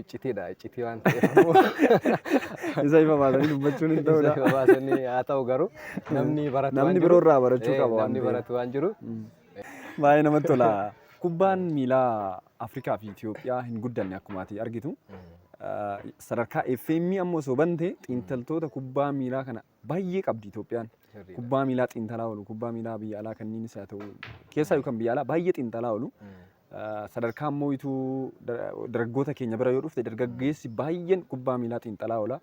iccitiidha. Iccitii waan ta'eef ammoo Isa ifa baasanii dubbachuun hin isa ta'udha. ifa baasanii haa ta'u garuu namni baratu waan Namni jiru biroo irraa barachuu qaba waan namni ta'eef. baratu waan jiru. Baay'ee namatti tola. Kubbaan miilaa Afrikaa fi Itoophiyaa hin guddanne akkuma ati argitu. Sadarkaa FM ammoo osoo bante xiinxaltoota kubbaa miilaa kana baay'ee qabdi Itoophiyaan. Sirriidha. Kubbaa miilaa xiinxalaa oolu, kubbaa miilaa biyya alaa kanniinis haa ta'u keessaa yookaan biyya alaa baay'ee xiinxalaa oolu. Sadarkaa ammoo ituu dargaggoota keenya bira yoo dhufte dargaggeessi baay'een kubbaa miilaa xiinxalaa oola.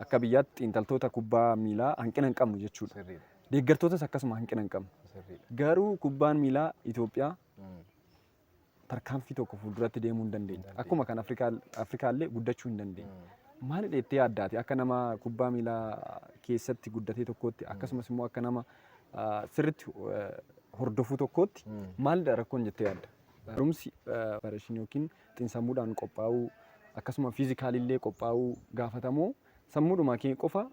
Akka biyyaatti xiinxaltoota kubbaa miilaa hanqina hin qabnu jechuudha. Sirriidha. Deeggartootas akkasuma hanqina hin qabnu. Sirriidha. Garuu kubbaan miilaa Itoophiyaa tarkaanfii tokko fuulduratti deemuu hin dandeenye. Akkuma kan Afrikaallee guddachuu hin dandeenye. Maali dheettee yaaddaati akka nama kubbaa miilaa keessatti guddatee tokkootti akkasumas immoo akka nama sirriitti hordofuu tokkootti maalidha rakkoon jettee yaadda? Barumsi opereeshinii yookiin xiinsammuudhaan qophaa'uu akkasuma fiizikaalillee qophaa'uu gaafatamoo sammuudhuma kee qofa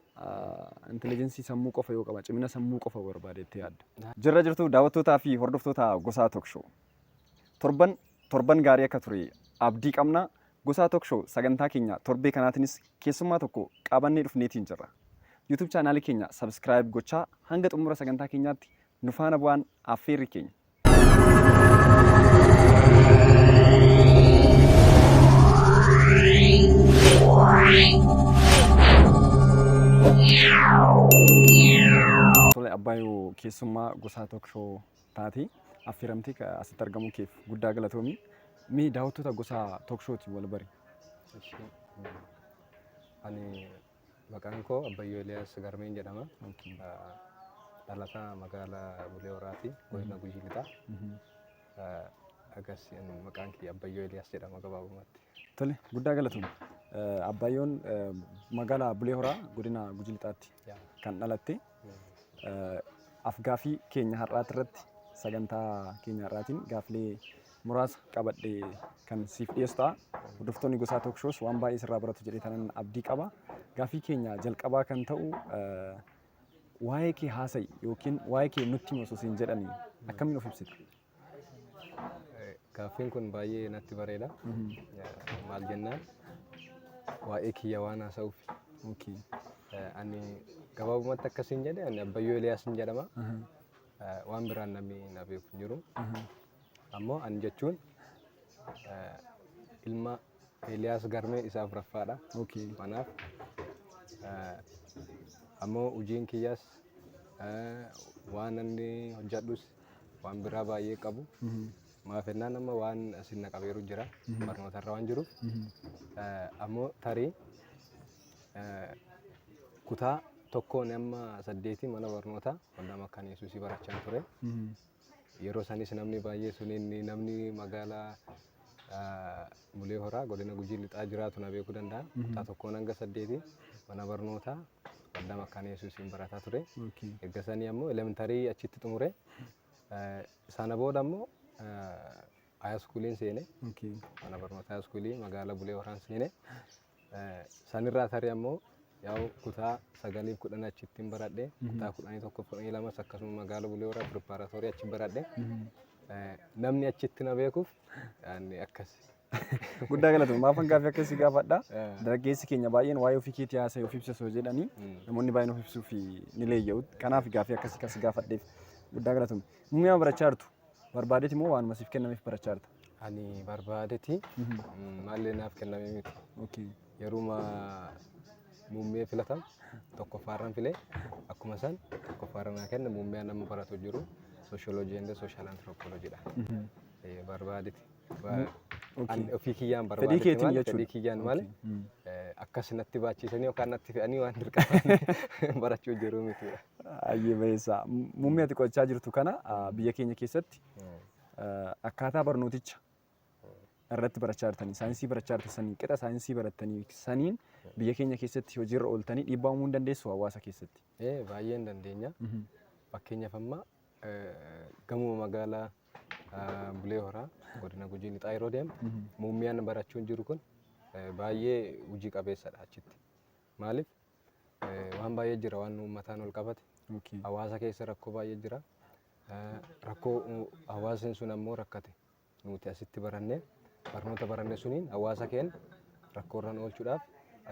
intelligensii sammuu qofa yoo qaba cimina sammuu qofa barbaada jettee yaadda? Jirra jirtu daawwattootaa fi hordoftoota Gosaa Talk Show. Torban torban gaarii akka ture abdii qabna. Gosaa Talk Show sagantaa keenya torbee kanaatiinis keessummaa tokko qabannee dhufneetiin jirra. YouTube chaanaalii keenya subscribe gochaa hanga xumura sagantaa keenyaatti nu faana bu'aan affeerri keenya. Tole Abbaayuu keessummaa Gosaa Talk Show taate affeeramtee asitti argamuu keef guddaa galatoomi. Mee daawwattoota Gosaa Talk Showtiin wal bari. Ani maqaan koo Abbayyoo Eliyaas Garmeen jedhama. Dhalataa magaalaa Bulee Horaati, godina Gujii Lixaa. Agas maqaan kiyya Abbayyoo Eliyaas jedhama gabaabumatti. Tole guddaa galatoomi. Abbayyoon magaalaa Bulee Horaa godina Gujii Lixaatti kan dhalatte. Afgaaffii keenya har'aati irratti sagantaa keenya har'aatiin gaaffilee muraasa qabadhee kan siif dhiyeessu ta'a. Hordoftoonni Gosaa Talk Shows waan baay'ee sirraa baratu jedhee tanan abdii qaba. Gaaffii keenya jalqabaa kan ta'u waa'ee kee haasa'i yookiin waa'ee kee nutti himi osoo siin jedhanii akkamiin of ibsita? Gaaffiin kun baay'ee natti bareeda. Maal jennaan waa'ee kiyya waan haasa'uuf. Ani gabaabumatti akkasiin jedhe ani Abbayyoo Eliyaas jedhama. Waan biraan namni na beeku hin jiru. Ammoo ani jechuun ilma Eeliyaas Garmee isa afuraffaadha. Kanaaf ammoo hojiin kiyyaas waan inni hojjedhus waan biraa baay'ee qabu. Maaf jennaan amma waan asin na qabeeru jira barnootarra waan jiruuf. Ammoo tarii kutaa tokkoon amma saddeetii mana barnootaa waldaa Makkaan Yesuusii barachaa ture. Yeroo sanis namni baay'ee suniin namni magaalaa Bulee Horaa godina Gujii Lixaa jiraatu na beekuu danda'a. Kutaa tokkoon hanga saddeetii mana barnootaa waldaa Makkaan Yesuusiin barataa ture. Erga sanii ammoo elementarii achitti xumure. Sana booda ammoo haayiskuuliin seene. Mana barnootaa haayiskuulii magaalaa Bulee Horaan seene. Sanirraa tarii ammoo yaa'u kutaa 9f 10 achittiin baradhe. Kutaa 11f 12s akkasuma magaalaa Bulee Horaa pirippaaratorii achi baradhe. Namni achitti na beekuuf akkas. Guddaa galatoomi. Maafan gaaffii akkasii gaafadha. Dargaggeessi keenya baay'een waa'ee ofii keetii haasa'e of ibsa osoo jedhanii namoonni baay'een of ibsuuf ni leeyya'u. Kanaaf gaaffii akkasii kan si gaafadheef guddaa galatoomi. Muummee amma barachaa jirtu barbaadeeti moo waanuma siif kennameef barachaa jirta? Ani barbaadeti maallee naaf kenname miti. Yeruma muummee filatamu tokkoffaarran filee akkuma san tokkoffaarra naa kenne muummee an amma baratu jiru sooshooloojii and sooshaal antiroopooloojiidha. Barbaadeti. An ofii kiyyaan Fedhii barbaadeti keetiin malee jechuudha. fedhii kiyyaan malee akkas natti baachisanii yookaan natti fe'anii waan dirqamaan barachuu jiru miti. Ayyee bayeessa. Muummee ati qo'achaa jirtu kana biyya keenya keessatti akkaataa barnooticha irratti barachaa jirtanii saayinsii barachaa jirtan saniin qixa saayinsii barattanii saniin biyya keenya keessatti hojiirra ooltanii dhiibbaa uumuu hin dandeessu hawaasa keessatti. Baay'ee hin dandeenya. Fakkeenyaaf amma gamuma magaalaa Bulee Horaa godina Gujii Lixaa yeroo deemu muummeen barachuun jiru kun baay'ee hojii qabeessadha achitti. Maaliif waan baay'ee jira waan uummataan ol qabate hawaasa keessa rakkoo baay'ee jira. Rakkoo hawaasni sun ammoo rakkate nuti asitti barannee barnoota baranne suniin hawaasa keenya Rakkoorraan oolchuudhaaf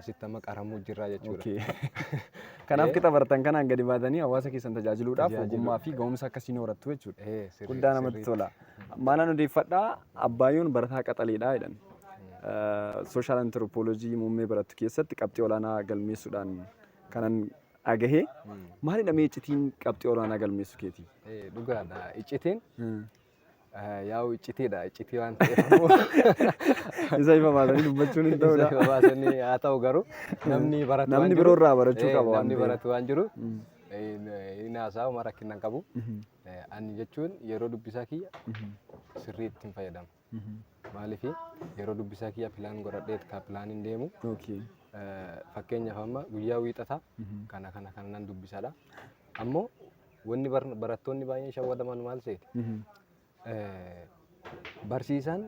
asitti amma qaramuu jirra jechuudha. Kanaaf qixa baratan kanaan gadi baatanii hawaasa keessan tajaajiluudhaaf Tajaajilu. ogummaa fi ga'umsa akkasii ni horattu jechuudha. Sirrii, Guddaa namatti sirriitti. tola. Maalaan odeeffadhaa, Abbaayyoon barataa qaxaleedha jedhan. Social anthropology muummee barattu keessatti qabxii olaanaa galmeessuudhaan kanan dhagahee. Maalidha mee iccitiin qabxii olaanaa galmeessu keetii? Dhugaadha. Iccitiin yaa'u iccitiidha. Iccitii waan ta'eef ammoo Isa ifa baasanii dubbachuun hin ta'udha. Isa ifa baasanii haa ta'u, garuu namni baratu waan Namni jiru- biroo irraa barachuu qaba waan Namni ta'eef. baratu waan jiru hin haasa'u, rakkina hin qabu. Ani jechuun yeroo dubbisaa kiyya sirriitti hin fayyadamu. Maaliif, yeroo dubbisaa kiyya plan godhadheet ka planiin deemu. Fakkeenyaaf amma guyyaa Wiixataa kana kana kana nan dubbisadha. Ammoo wanni barattoonni baay'een shawwadaman maal seeti? Barsiisaan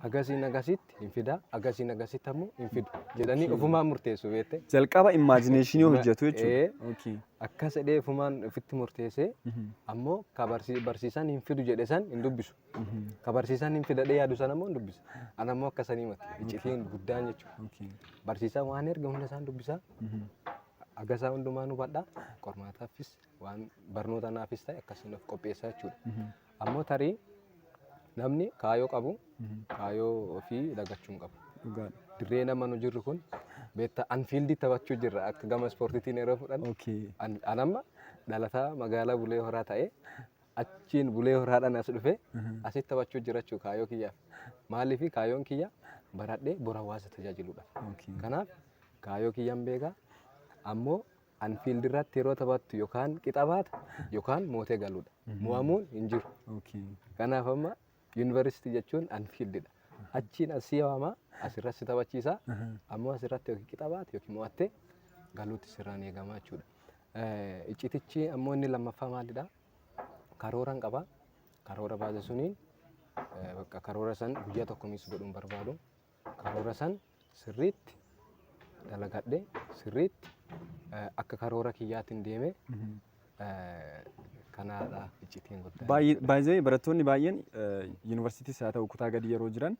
agasiin agasitti hin fida, agasiin agasitti ammoo hin fidu jedhanii ofumaan murteessu, beekte. Jalqaba imagination hojjetu jechuudha. Akkas jedhee ofumaan ofitti murteessee ammoo ka barsiisaan hin fidu jedhe san hin dubbisu. Ka barsiisaan hin fidadhee yaadu san ammoo hin dubbisa. Ana ammoo akkasanii miti. Iccitiin guddaan jechuudha. Barsiisaan waan erga hunda isaan dubbisaa. Agasaa hundumaa nu hubadhaa. Qormaataafis waan barnoota naafis ta'e akkasiin of qopheessaa jechuudha. Ammoo tarii namni kaayoo qabu kaayoo ofii dagachuu hin qabu. Dirree nama nu jirru kun beektaa, Anfield taphachuu jirra akka gama ispoortiitiin yeroo fudhannu. An amma dhalataa magaalaa Bulee Horaa ta'ee achiin Bulee Horaadhaan as dhufe asitti taphachuu jira jechuudha kaayoo kiyyaaf. Maaliif, kaayoon kiyya baradhee bor hawaasa tajaajiluudha. Kanaaf kaayoo kiyyaan beekaa, ammoo Anfield irratti yeroo taphattu yookaan qixa baata yookaan mootee galuudha. Mo'amuun hin jiru. Kanaaf amma yuunivarsiitii jechuun Anfieldidha. Achiin asii waamaa, asirratti si taphachiisa, ammoo asirratti yookiin qixa baate yookiin mo'attee galuutti sirraan eegamaa jechuudha. Iccitichi ammoo inni lammaffaa maalidha? Karooran qaba. Karoora baase suniin bakka karoora san guyyaa tokko miss godhuun barbaadu. Karoora san sirriitti dalagadhee, sirriitti akka karoora kiyyaatiin deeme, kanaadha iccitiin guddaan. Baay'ee barattoonni baay'een yuunivarsiitiis haa ta'u kutaa gadi yeroo jiran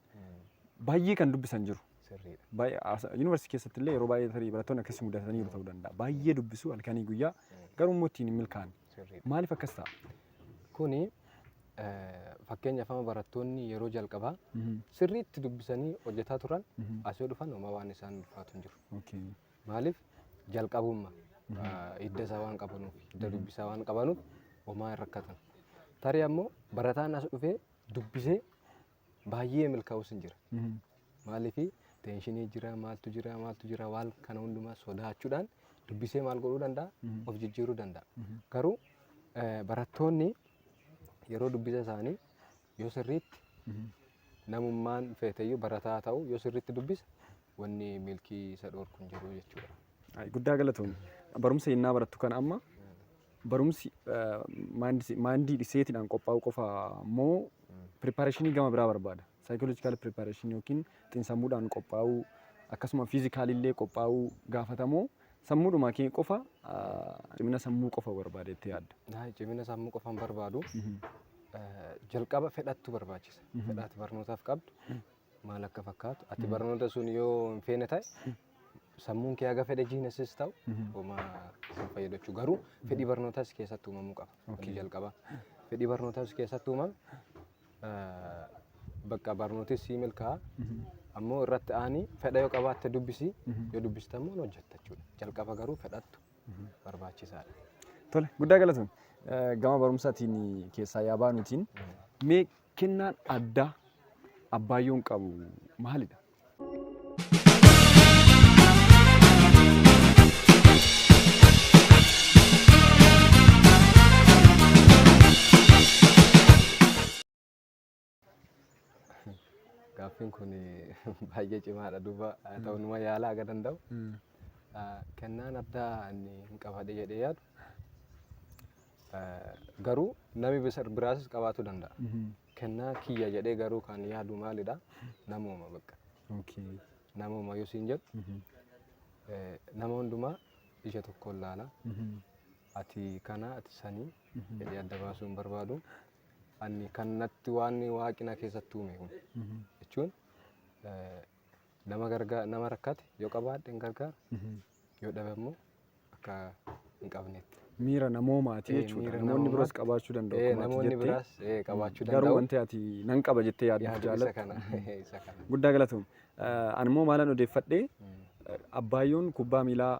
baay'ee kan dubbisan jiru. Yuunivarsiitii keessatti illee yeroo baay'ee tarii barattoonni akkasii mudataniiru ta'uu danda'a. Baay'ee dubbisu halkanii guyyaa, garuu immoo ittiin hin milkaa'an. Maaliif akkas ta'a? Kuni fakkeenyaaf amma barattoonni yeroo jalqabaa sirriitti dubbisanii hojjetaa turan asii yoo dhufan homaa waan isaan ulfaatu hin jiru. Maaliif, jalqabummaa hidda isaa waan qabanuuf, hidda dubbisaa waan qabanuuf homaa hin rakkatan. Tarii ammoo barataan as dhufee dubbisee baay'ee milkaa'us hin jira. Maaliif, tension jira, maaltu jira, maaltu jira, waan kana hundumaa sodaachuudhaan dubbisee maal godhuu danda'a? Of jijjiiruu danda'a. Garuu barattoonni yeroo dubbisa isaanii yoo sirriitti, namummaan feeteyyuu barataa ta'u, yoo sirriitti dubbisa, wanni milkii isa dhorku hin jiru jechuudha. Guddaa galatoomii. Barumsa yennaa barattu kana amma barumsi mind setiidhaan qophaa'uu qofa moo preparation gama biraa barbaada? Psychological preparation yookiin xiinsammuudhaan qophaa'uu, akkasuma physicalillee qophaa'uu gaafatamoo, sammuudhuma kee qofa, cimina sammuu qofa barbaada jettee yaadda? Cimina sammuu qofa hin barbaadu. Jalqaba fedhattu barbaachisa. Fedhaati barnootaaf qabdu maal akka fakkaatu, ati barnoota sun yoo hin feene ta'e, sammuun kee haga fedhe geniusis ta'u homaa hin fayyadu jechuudha. Garuu fedhii barnootaas keessatti uumamuu qaba. Wanti jalqabaa. Fedhii barnootaas keessatti uumame, bakka barnootis sii milkaa'a. Ammoo irratti aanii fedha yoo qabaatte dubbisii, yoo dubbiste ammoo ni hojjetta jechuudha. Jalqaba garuu fedhattu barbaachisaadha. Tole, guddaa galatoomii. Gama barumsaatiin keessaa yaa baanuutiin, mee kennaan addaa Abbaayyoon qabu maalidha? Gaaffiin kun baay'ee cimaadha, duuba haa ta'u numa yaalaa aga danda'u. Kennaan addaa inni hin qabadhe jedhee yaadu, garuu namni biraasis qabaachuu danda'a. Kennaa kiyya jedhee garuu kan yaadu maalidha? Namooma bakka. Namooma yoo siin jedhu, nama hundumaa ija tokkoon laala. Ati kana, ati sanii jedhee adda baasuu hin barbaadu. Ani kan natti waan waaqina keessatti uume kun jechuun Nama gargaar, nama rakkate yoo qabaadhe hin gargaara. Yoo dhabe immoo akka hin qabnetti. Miira namoomaati jechuudha. Miira Namoonni biroos namoomaatti. qabaachuu danda'u akkuma ati Namoonni jette. biraas qabaachuu Garuu danda'u. wanti ati nan qaba jettee yaaddu Yaadu isa jaallattu. kana. Isa kana. Guddaa galatoom. Ani immoo maalan odeeffadhee, Abbaayyoon kubbaa miilaa,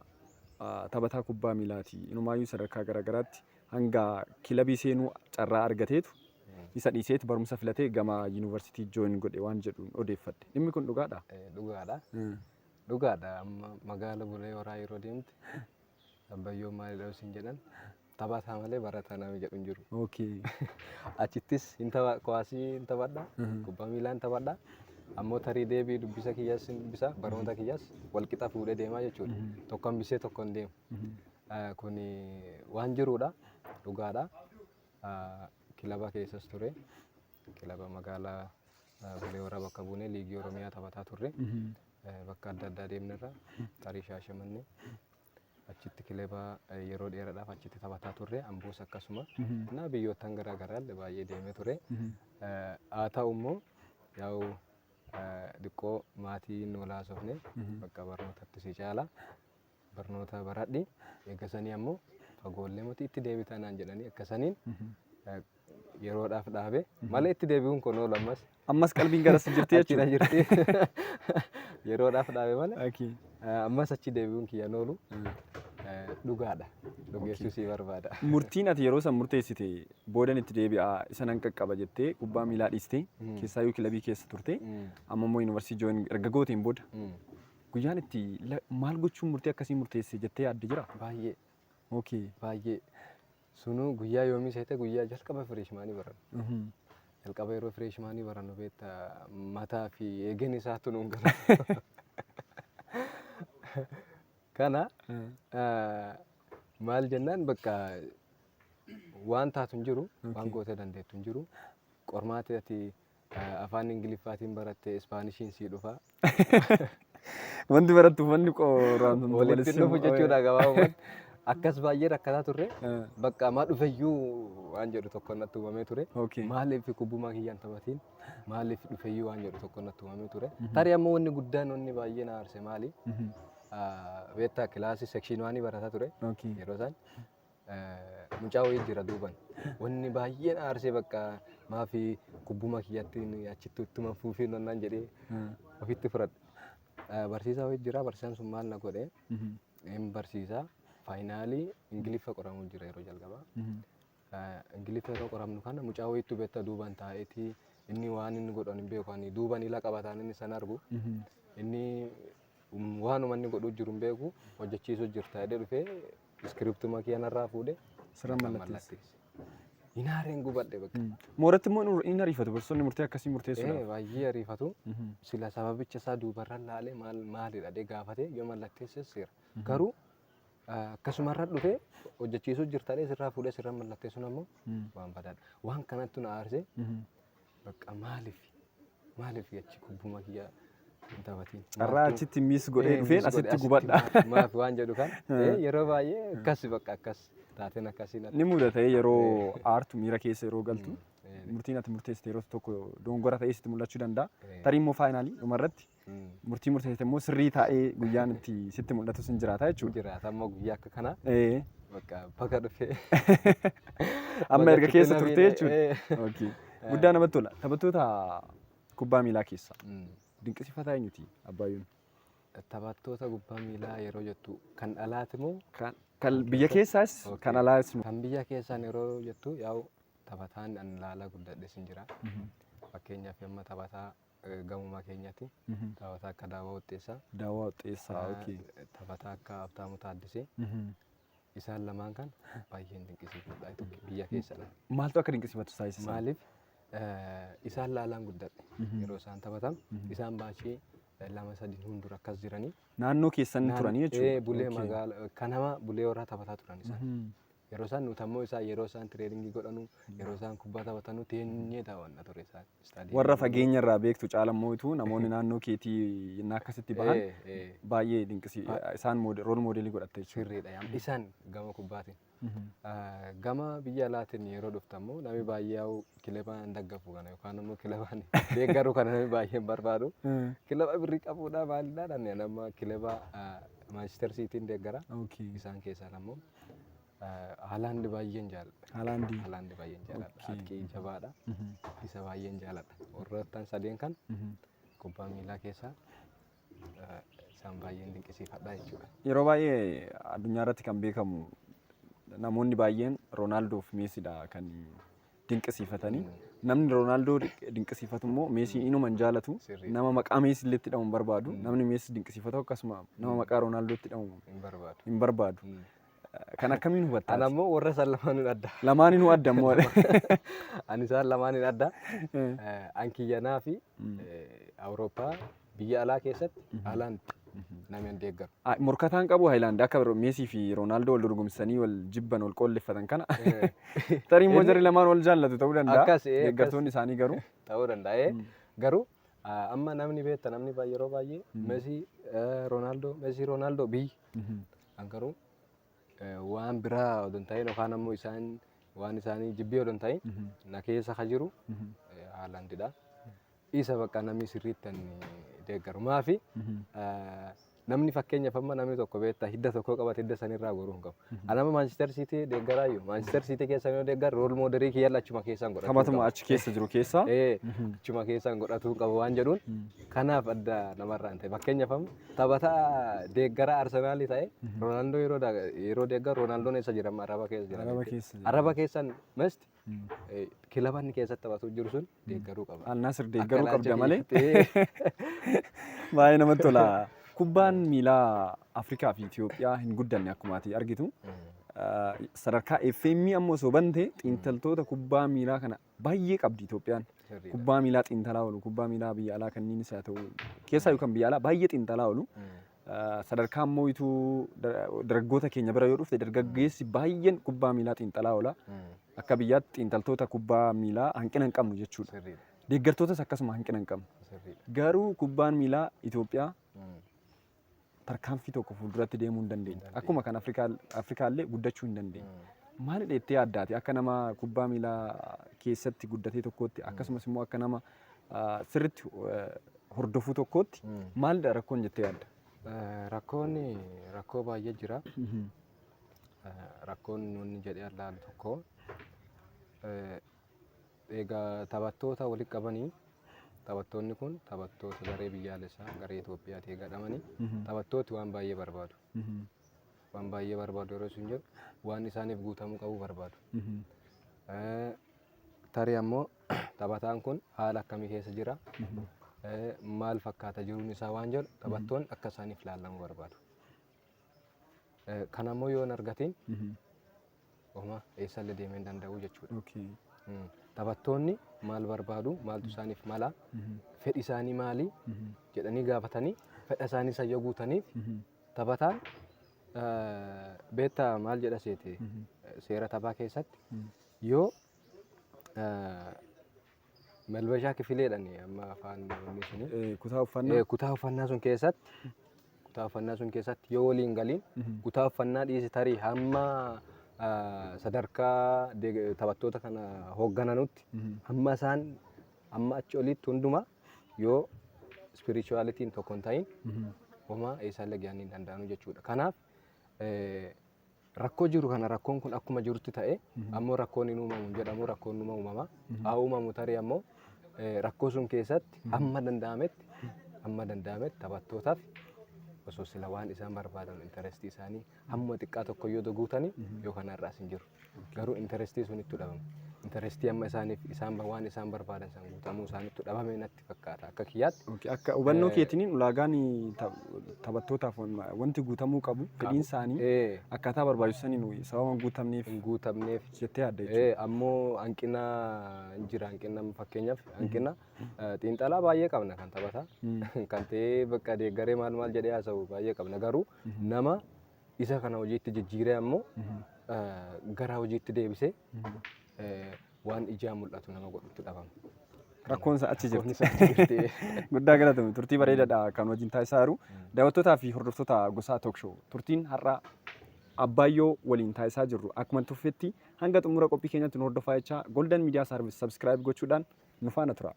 taphataa kubbaa miilaati. Inumaayyuu sadarkaa garaagaraatti hanga kilabii seenuu carraa argateetu isa dhiiseet barumsa filatee gama yuunivarsiitii join godhe waan jedhuun odeeffadhe. Dhimmi kun dhugaadhaa? Dhugaadha. Dhugaadha. Amma magaala Bulee Horaa yeroo deemte Abbayyoon maalidha isin jedhan, taphataa malee barataa namni jedhu hin jiru. Achittis hin tapha, kuwaasii hin taphadha, kubbaa miilaa hin taphadha. Ammoo tarii deebii dubbisa kiyyaas hin dubbisa, barnoota kiyyaas walqixa fuudhee deemaa jechuudha. Tokko hambisee tokko hin deemu. Kuni waan jirudha, dhugaadha. Kilaba keessas ture. Kilaba magaalaa Bulee Horaa bakka buunee liigii Oromiyaa taphataa turre. Bakka adda addaa deemnerra, tarii Shaashamannee. Achitti kilaba yeroo dheeraadhaaf achitti taphataa turre, Amboos akkasuma. Na biyyoottan garaa garaa illee baay'ee deemee ture. Haa ta'u immoo yaa'u xiqqoo maatii nu laasofne, bakka barnootatti si caala. Barnoota baradhi, eegasanii ammoo fagoollee miti itti deebitaa naan jedhanii, akkasaniin yeroodhaaf dhaabe malee itti deebi'uun kun oolu ammas. Ammas qalbiin garas jirti Achi na jechuudha. jirti. Yeroodhaaf dhaabe malee ammas achi deebi'uun kiyyan oolu dhugaadha. Dhugeessuu sii barbaada. Murtiin ati yeroo san murteessite, boodan itti deebi'aa, isa nan qaqqaba jettee kubbaa miilaa dhiistee, keessaayyuu kilabii keessa turte, amma immoo yuunivarsiitii join erga gooteen booda guyyaan itti maal gochuun murtii akkasii murteesse jettee yaadde jira? Baay'ee. Baay'ee. Sunuu guyyaa yoomii seete? Guyyaa jalqaba freshmanii barannu. Jalqaba yeroo freshmanii barannu beektaa, mataa fi eegeen isaatu nuun gala. Kana maal jennaan, bakka waan taatu hin jiru, waan gootee dandeettu hin jiru. Qormaati ati afaan Ingiliffaatiin baratte Ispaanishiin sii dhufa. Wanti barattu wanni qoraan Walitti dhufu jechuudha gabaabumatti. Akkas baay'ee rakkataa turre. Bakka maa dhufeyyuu waan jedhu tokko natti uumamee ture. Maaliif kubbummaa kiyyaan taphatiin, maaliif dhufeyyuu waan jedhu tokko natti uumamee ture. Tarii ammoo wanni guddaan, wanni baay'ee na aarse maali? Beektaa, kilaasii section oneii barataa ture. Yeroo isaan mucaa wayii jira duuban. Wanni baay'ee na aarsee, bakka maafi kubbuma kiyyatti achitti ittuma fuufii nannaan jedhee ofitti fudhadhe. Barsiisaa wayii jira, barsiisaan sun maal na godhe? Hin barsiisaa, finalii Ingiliffa qoramuu jira yeroo jalqabaa. Ingiliffa yeroo qoramnu kana mucaa wayiitu beektaa duuban taa'eetii, inni waan inni godhan hin beeku, ani duuban ila qabataan inni san argu. Inni waanuma inni godhuu jiru hin beeku, hojjechiisuu jirta jedhee dhufee iskiriptuma kiyya narraa fuudhee Sirra narraa mallatteesse. mallatteesse. Hinaareen gubadhe bakka. Mooratti immoo inni ariifatu barsiisonni murtee akkasii murteessuudhaaf. Baay'ee ariifatu. Sila sababicha isaa duubarra laalee maal maalidha jedhee gaafate yoo mallatteesse seera. Garuu akkasumarra dhufee hojjechiisuu jirta jedhee sirraa fuudhee sirra mallatteessuun ammoo waan badaadha. Waan kanattu na aarsee, bakka maaliif achi kubbuma kiyya hin taphatiin? Carraa achitti miss godhee dhufeen Miss godhee asitti gubadha. Maaf waan jedhu kan yeroo baay'ee akkas bakka akkas taateen akkasii natti Ni mudata yeroo aartu, miira keessa yeroo galtu, murtiin ati murteessite yeroo tokko dogongora ta'ee sitti mul'achuu danda'a. Tarii immoo finalii dhumarratti murtii murteessite immoo sirrii taa'ee guyyaan itti sitti mul'atu sin jiraata jechuudha. Jiraata amma guyyaa akka kanaa bakka bakka dhufee. Amma erga keessa Bakka turte achitti jechuudha. Okay. Guddaa namatti tola. Taphattoota kubbaa miilaa keessaa dinqisiifataa eenyuti Abbaayyoon? Taphattoota kubbaa miilaa yeroo jettu kan dhalaati moo? Kan biyya keessaas kan alaas. Kan biyya keessaan yeroo jettu, yaa'u taphataan an ilaalaa guddadhes hin jira. Fakkeenyaaf amma taphataa gamumaa keenyaatti taphataa akka Daawwaa Wuxxeessaa, Daawwaa Wuxxeessaa. Okay. Taphataa akka Habtaamuu Taaddisee, isaan lamaan kan baay'een dinqisiifadha biyya keessadha. Maaltu akka dinqisiifattu taasisa? Maaliif, isaan laalaan guddadhe, yeroo isaan taphatan isaan baachii 2 3 hundura akkas jiranii. Naannoo keessan turanii jechuudha. Bulee magaala kanama Bulee Horaa taphataa turan isaan. Yeroo isaan nuti ammoo isaan yeroo isaan training godhanu, yeroo isaan kubbaa taphatanu teenyee daawwanna ture isaan. Istaadiyeemii. Warra fageenya irraa beektu caala immoo namoonni naannoo keetii yennaa akkasitti bahan baay'ee dinqisii isaan role model godhatte jechuudha. Sirriidha. Isaan gama kubbaatiin. Gama biyya alaatiin yeroo dhuftu ammoo namni baay'ee kilabaan daggafu kana yookaan immoo kilabaan deeggaru kana namni baay'een barbaadu. Kilaba birrii qabuudha maalidha dhanne nama kilaba Manchester Cityin deeggara. Isaan keessaa ammoo Haaland baay'een jaalladha. Haalaandii. Haaland baay'een jaalladha. Atqii jabaadha. Isa baay'een jaalladha. Warroottan sadeen kan kubbaa miilaa keessaa isaan baay'een dinqisiifadha jechuudha. Yeroo baay'ee addunyaa irratti kan beekamu namoonni baay'een Roonaaldoo fi Meesiidha kan dinqisiifatanii. Namni Roonaaldoo dinqisiifatu immoo Meesii inuma hin jaalatu. Nama maqaa Meesii illee itti dhamu hin barbaadu. Namni Meesii dinqisiifatu akkasuma nama maqaa Roonaaldoo itti dhamu hin barbaadu. Hin barbaadu. Kan akkamiin hubattaa? Ani ammoo warra isaan lamaaniin adda. Lamaaniinuu adda ammoo. Ani isaan lamaaniin adda. An kiyyanaa fi Awurooppaa biyya alaa keessatti Haaland namni hin deeggaru. Morkataan qabu Haayilaand akka Meesii fi Roonaaldoo wal dorgomsanii wal jibban wal qoolleffatan kana. Tarii immoo jarri lamaan wal jaallatu ta'uu danda'a. Akkas. Deeggartoonni isaanii garuu. Ta'uu danda'a. Garuu amma namni beekta namni yeroo baay'ee Meesii, Roonaaldoo, Meesii, Roonaaldoo biyyi. An garuu waan biraa odoo hin ta'in yookaan ammoo isaan waan isaanii jibbii odoo hin ta'in na keessa ka jiru Haalandidha. Isa bakka namni sirriitti deeggaru. Maafi namni fakkeenyaaf amma namni tokko beektaa hidda tokko qabate hidda sanirraa goruu hin qabu. Ani amma Manchester City deeggaraayyuu Manchester City keessa yoo deeggaru role model kiyya achuma keessaan godhachuu Taphatuma achi keessa jiru keessaa. Achuma keessaan godhatuu qabu waan jedhuun kanaaf adda namarraa hin ta'e. Fakkeenyaaf amma taphataa deeggaraa Arsenaalii ta'e Roonaaldoo yeroo deeggaru Roonaaldoon eessa jira amma? Araba keessa jira. Araba keessa jira. Araba keessan mesti kilaba inni keessatti taphatu jiru sun deeggaruu qaba. Al-Naasir deeggaruu qabda malee. Baay'ee namatti tola. Kubbaan miilaa Afrikaa fi Itoophiyaa hin guddanne akkuma ati argitu. Sadarkaa FM ammoo osoo bante xiinxaltoota kubbaa miilaa kana baay'ee qabdi Itoophiyaan. Kubbaa miilaa xiinxalaa oolu, kubbaa miilaa biyya alaa kanniinis haa ta'u keessaa yookaan biyya alaa baay'ee xiinxalaa oolu. Sadarkaa ammoo ituu dargaggoota keenya bira yoo dhufte dargaggeessi baay'een kubbaa miilaa xiinxalaa oola. Akka biyyaatti xiinxaltoota kubbaa miilaa hanqina hin qabnu jechuudha. Deeggartootas akkasuma hanqina hin qabnu. Garuu kubbaan miilaa Itoophiyaa tarkaanfii tokko fuulduratti deemuu hin dandeenye. Akkuma kan Afrikaallee guddachuu hin dandeenye. Maali dheettee addaati akka nama kubbaa miilaa keessatti guddatee tokkootti akkasumas immoo akka nama sirriitti hordofuu tokkootti maalidha rakkoon jettee yaadda? Rakkoon rakkoo baay'ee jira. Rakkoon nuni jedhee ilaalu tokko egaa taphattoota walitti qabanii taphattoonni kun taphattoota garee biyyaalessaa garee Itoophiyaati eegadhamanii taphattooti waan baay'ee barbaadu. Waan baay'ee barbaadu yeroo isin jedhu waan isaaniif guutamuu qabu barbaadu. Tarii ammoo taphataan kun haala akkamii keessa jira, maal fakkaata jiruun isaa waan jedhu taphattoonni akka isaaniif laallamuu barbaadu. Kan ammoo yoo hin argatiin homaa eessallee deemee hin danda'u jechuudha. Taphattoonni maal barbaadu, maaltu isaaniif mala, fedhi isaanii maali jedhanii gaafatanii fedha isaanii san yoo guutaniif taphataan beektaa maal jedha seete seera taphaa keessatti yoo malbashaa kifileedhaan amma afaan inni suni Kutaa uffannaa. Kutaa uffannaa sun keessatti yoo waliin galiin kutaa uffannaa dhiisi tarii hamma sadarkaa taphattoota kana hooggananutti hamma isaan hamma achi olitti hundumaa yoo spiritualityn tokko hin ta'in homaa eessaallee gahanii hin danda'anu jechuudha. Kanaaf rakkoo jiru kana rakkoon kun akkuma jirutti ta'e ammoo rakkoon hin uumamu hin jedhamu, rakkoon numa uumama. Haa uumamu tarii ammoo rakkoo sun keessatti hamma danda'ametti taphattootaaf osoo sila waan isaan barbaadan interest isaanii hamma xiqqaa tokko yoo guutanii yoo kanarraas hin jiru. Garuu interest sun itti dhabame. Interest amma isaaniif isaan waan isaan barbaadan san guutamuu isaanitti dhabame natti fakkaata akka kiyyaatti. Akka hubannoo keetiin ulaagaan taphattootaaf wanti guutamuu qabu fedhiin isaanii akkaataa barbaachisaniin sababa hin guutamneef hin guutamneef jettee yaadda jechuudha. Ammoo hanqina hin jira, hanqina fakkeenyaaf hanqina xiinxalaa baay'ee qabna, kan taphataa kan ta'ee bakka deeggaree maal maal jedhee haasa'u baay'ee qabna, garuu nama isa kana hojiitti jijjiiree ammoo gara hojiitti deebisee waan ijaa mul'atu nama godhutti dhabama. Rakkoon isaa achi Rakkoon jirti. isaa achi jirti. Guddaa galatoomi. Turtii bareedaadha kan wajjin taasisaa jiru. Daawwattootaa fi hordoftoota Gosaa Talk Show, turtiin har'a Abbaayyoo waliin taasisaa jirru akkuma tuffetti hanga xumura qophii keenyatti nu hordofaa jechaa, Golden Media Service subscribe gochuudhaan nu faana tura.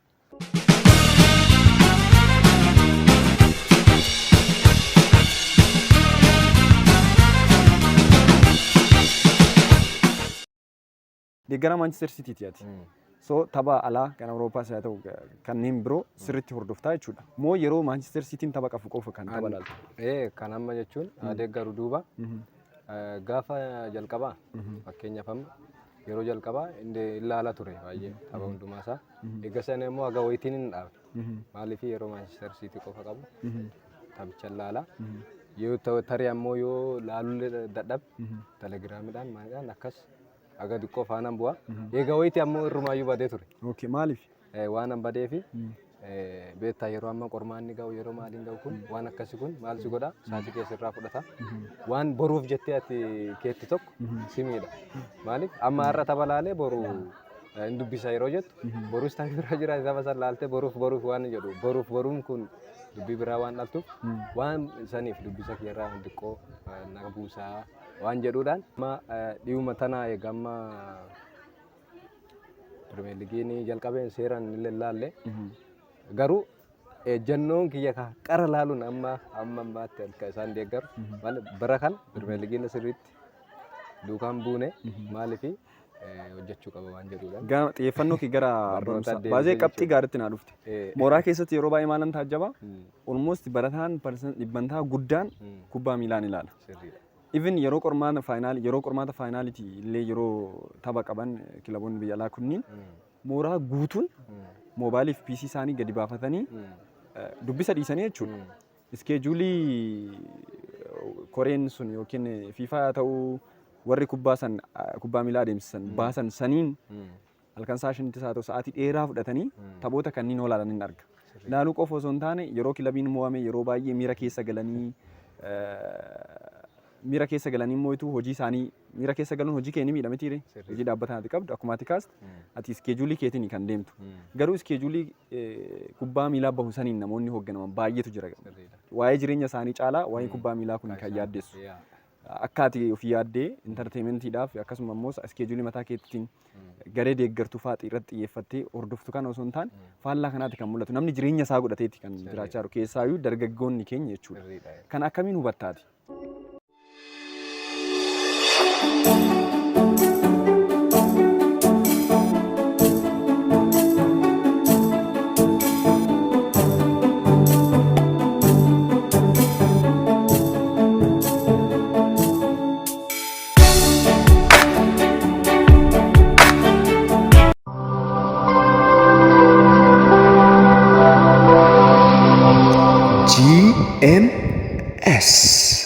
Deeggaraa Manchester City ti ati. So tapha alaa kan Awuroopaas haa ta'u kanneen biroo sirriitti hordoftaa jechuudha. Moo yeroo Manchester Cityin tapha qabu qofa kan tapha laaltu? Kan amma jechuun deeggaru duuba gaafa jalqabaa, fakkeenyaaf amma yeroo jalqabaa inni ilaala ture baay'ee tapha hundumaa isaa. Egaa sana immoo haga wayitiin hin dhaabne. Maaliif yeroo Manchester City qofa qabu taphicha ilaala. Yoo tarii ammoo yoo laalullee dadhabe, Telegramidhaan maalidhaan akkas haga xiqqoo faanaan bu'a. Egaa wayitii ammoo irrumaayyuu badee ture. Okay, maaliif? Waan an badeefi beektaa, yeroo amma qormaanni ga'u, yeroo maaliin ga'u kun, waan akkasi kun maal si godha, sa'aatii keessa irraa fudhata. Waan boruuf jettee ati keetti tokko si miidha. Maaliif amma har'a tapha laalee boru hin dubbisa yeroo jettu, borus taphi biraa jira, tapha san laaltee boruuf boruuf waan jedhu, boruuf boruun kun dubbii biraa waan dhaltuuf, waan saniif dubbisa kiyyarraa xiqqoo na buusaa waan jedhuudhaan amma dhiyuma tana egaa amma Premier Leagueiin jalqabeen seeraan illee laalle, garuu ejjennoon kiyya ka qara laaluun amma amma ammaatti akka isaan deeggaru maal bara kan Premier Leagueiin sirriitti duukaan buune, maaliif hojjechuu qaba waan jedhuudhaan. Xiyyeeffannoo kee gara Barnoota barumsaa deebisee baay'ee qabxii jechuudha. gaariitti naa dhufte. Mooraa keessatti yeroo baay'ee maalan taajjaba? Almost barataan dhibbantaa guddaan kubbaa miilaan ilaala. Even yeroo qormaata final, yeroo qormaata finalitii illee, yeroo tapha qaban kilaboonni biyya alaa kunniin mooraa guutuun moobaayilii fi PC isaanii gadi baafatanii dubbisa dhiisanii jechuudha. Schedule koreen sun yookiin FIFA haa ta'uu warri kubbaa san kubbaa miilaa adeemsisan baasan saniin halkan sa'a 5ttis haa ta'u sa'aatii dheeraa fudhatanii taphoota kanneen olaalan hin arga. Laaluu qofa osoo hin taane, yeroo kilabiin mo'ame yeroo baay'ee miira keessa galanii immoo hojii isaanii miira keessa galuun hojii kee ni miidha mitiire? Hojii dhaabbataa ati qabdu akkuma ati kaaste ati schedule keetiin kan deemtu. Garuu schedule kubbaa miilaa bahu saniin namoonni hoogganaman baay'eetu jira. Waa'ee jireenya isaanii caalaa waa'ee kubbaa miilaa kun kan yaaddeessu. Akka ati ofii yaaddee entertainmentiidhaaf akkasuma immoo schedule mataa keetiin garee deeggartuu faaxii irratti xiyyeeffattee hordoftu kana osoo hin taane, faallaa kanaati kan mul'atu. Namni jireenya isaa godhateeti kan jiraachaa jiru, keessaayyuu dargaggoonni keenya jechuudha. Kan akkamiin hubattaati? GMS.